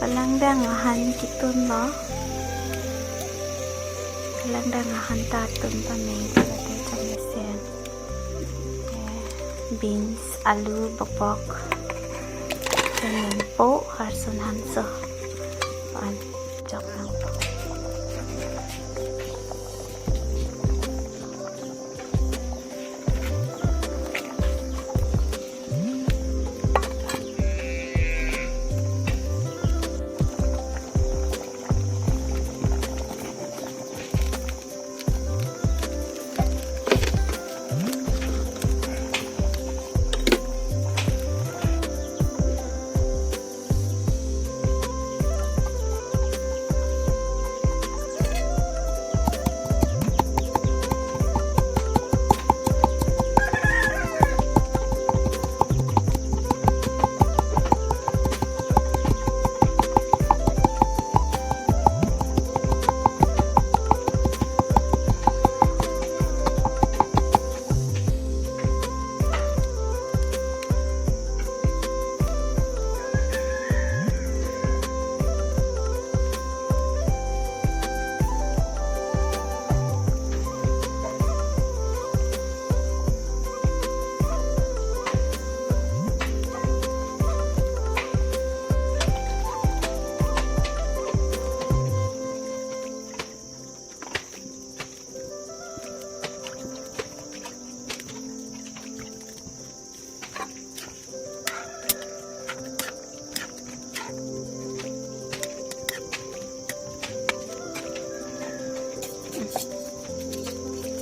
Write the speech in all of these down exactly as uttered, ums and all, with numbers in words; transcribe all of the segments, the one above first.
Langdang ahan kitunlo. Langdang ahan ta tun pame, lake chomesen. Eh, beans, alu, bokbok. Kemen po, harsun hanso. An chok nangpo.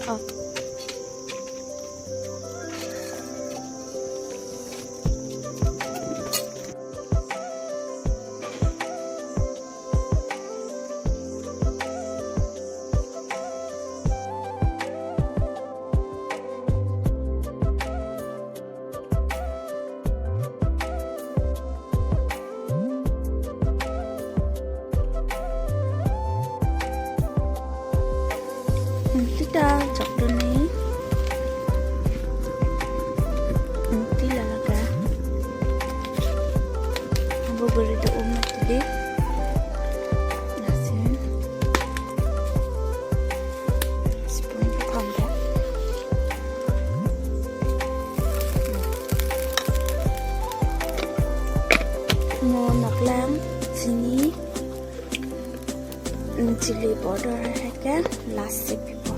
Oh. Ingti ta chokdun ni. Ingti la lake. Abo guri do um mati di. Lasi. Spoon ko pam da. Mo noklang, chini, mm, chili powder hai ke lasi pipo.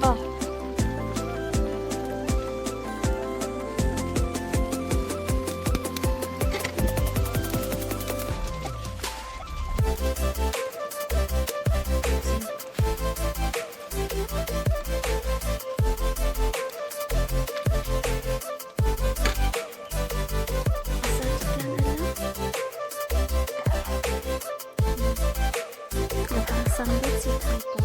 Oh. Asam besi thaiko.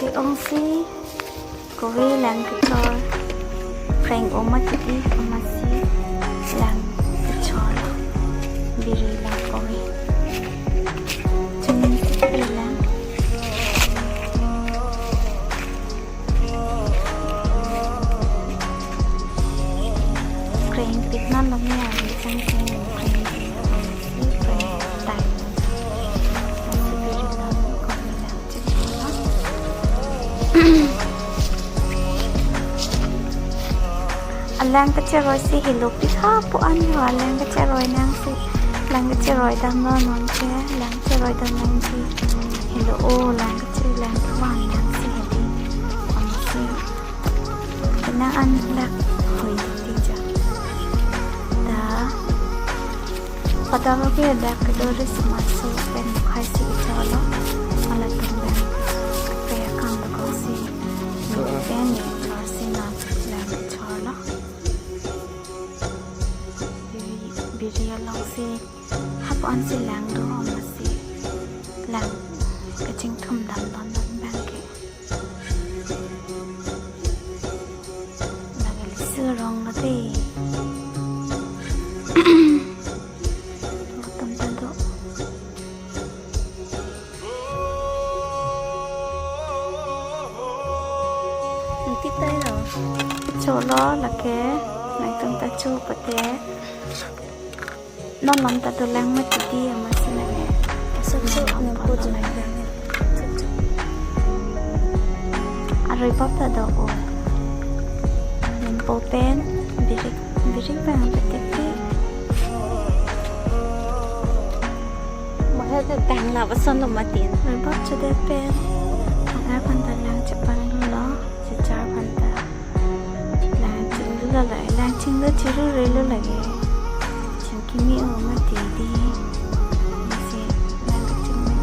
Ongsi kove lang kechor. Phreng oma titi amatsi lang kechor. Biri lang kove. Chungsi biri lang. Phreng pit non lo me ave chang chang phreng pit. Phreng tai. Amatsi biri lang kove lang. Alang kacheroi si helo pik ha pu an ho, alang kacheroi nangsi, lang kacheroi damlo non ke, lang cheroi dam nangji. Helo o, lang kacheroi lang kevang nangsi hedi. Amatsi nang an lak hoi titi ja. Da. Padam ke dak kedo ri semaso pen mukhai si icholo. Halatum pen kaprek akam dokok si. Pen ni chor si non lang cholo. Biri, biri along si hap an si lang do amatsi lang kachingthum dam don don bang ke. Lake lisu rong lo de. Latum ta do. Nanti tayo. Cholo lake, nangtum ta cho pate. Non lam ta dolang mati di amatsi nang e. Sok sok nang po dolang. Aroi bap ta do o. Nang po pen birik birik bang petik ti. Mahal ta tang la bason lo mati. Aroi bap chode pen. Angar phan ta lang chepang lo. Chichar phan ta. Lang chinglu lo la, lang chinglu chiru re lo lake. Chingkimi o mati di. Amatsi lang kachinglu.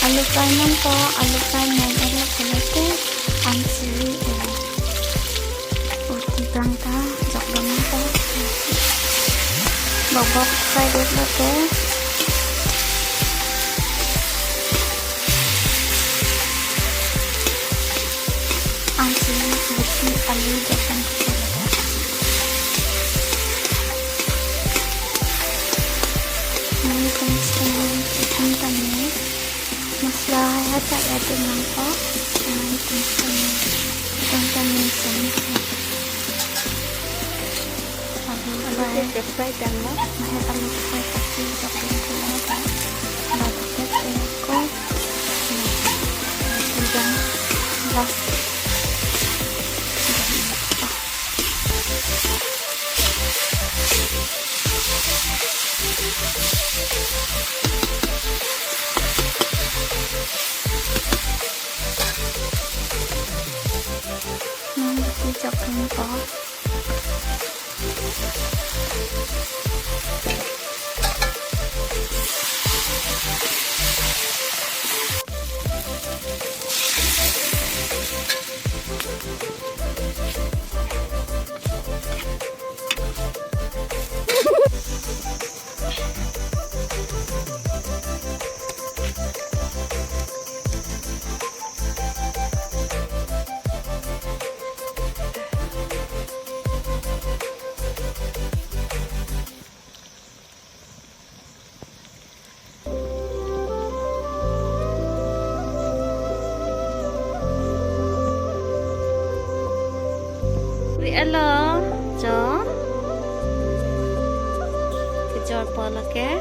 Alu fry nangpo, alu fry nang erlo kolote, an chili, eh, uti bang ta, jok bang ta. Bok bok fry det lote. Ansi buti alu jokong ke lage. Nangtum setengah itum tame. Masala hai ta ya dun nangkok. Nangtum setengah itum tame seni. Alu fry. Alu fry dam lo. Mahet alu fry pasti jokong ke lage. Lalu ke ko. Udang. Last. Hmm, dichok kangkok. Ri alo, jo. Kejor po lake.